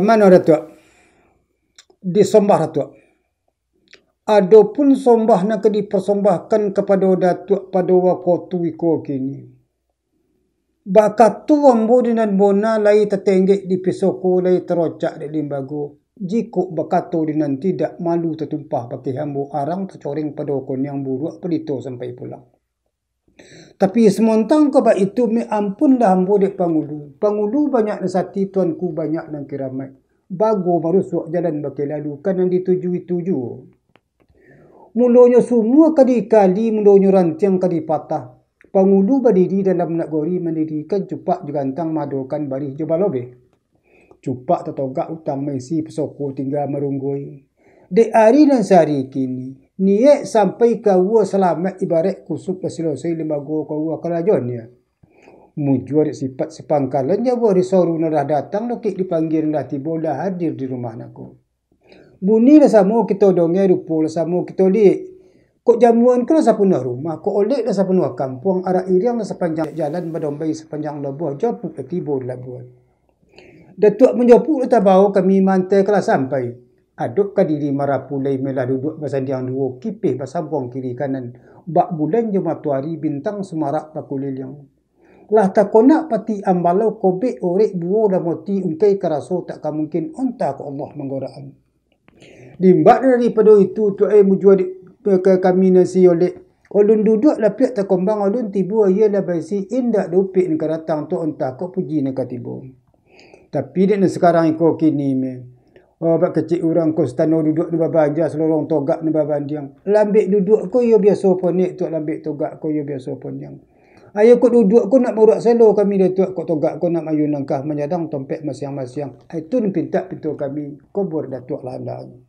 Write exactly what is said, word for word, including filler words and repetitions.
Mano Datuak? Disombah Datuak. Adopun sombah nan ka dipasombahkan kapado Datuak pado wakatu iko kini. Bakato ambo di nan bona lai tatenggek di pisoko, lai tarocak di limbago. Jikok bakato di nan tidak, malu tatumpah bakeh ambo, arang tacoreng pado koniang, buruak palito sampai pulang. Tapi samontang ka baitu, mi ampunlah ambo dek pangulu. Pangulu banyak nan sati, tuanku banyak nan kiramaik. Bago marusuak jalan bakeh lalu, ka nan dituju itu juo. Mulonyo sumua ka diikali, mulonyo rantiang ka dipatah. Pangulu badiri dalam nagori, mandirikan cupak jo gantang, maadokan barih jo balobeh. Cupak tatogak utang maisi, pasoko tingga marunggoi. Dek ari nan sahari kini, niaik sampai ka awua salamaik, ibaraik kusuk lah silosai, limbago ka awua karajonyo. Mujua dek sipat sapangkalan, jauah di soru nan lah datang, lokik dipanggia nan lah tibo, lah hadir di rumah nako. Bunyi lah samo kito dongeng, rupo lah samo kito liek. Kok jamuan ko lah sapanuah rumah, kok olek lah sapanuah kampuang, arak iriang lah sapanjang jalan, badombai sapanjang labuah, jopuk lah tibo di labuah. Datuak manjopuk lah tabao, kami maantai ka lah sampai. Adok ka diri marapu, lai melah duduak basandiang duo, kipeh basambuang kiri kanan, bak bulan jo matoari, bintang sumarak bakuliliang. Lah takonak pati ambalau, kobek orek buo lah moti, ungkai karaso tak ka mungkin, onta ko Allah manggoraan. Limbak daripado itu, tuak e mujua di, ka kami nan si olek. Alun duduak lapiak takombang, alun tibo aia lah baisi, indak dupik nan ka datang tu, onta ko puji nan ka tibo. Tapi dek nan sakarang iko kini meh, oh, bak kecek urang ko, satano duduak nan babanja, salorong togak nan babandiang. Lambek duduak ko iyo biaso ponek, tuak, lambek togak ko iyo biaso pondiang. Ayo kok duduak ko nak maurak selo kami, Datuak, kok togak ko nak mayun langkah, manyadang tompek masiang-masiang. Itu nan pintak pinto kami, kobor Datuak lah andaknyo.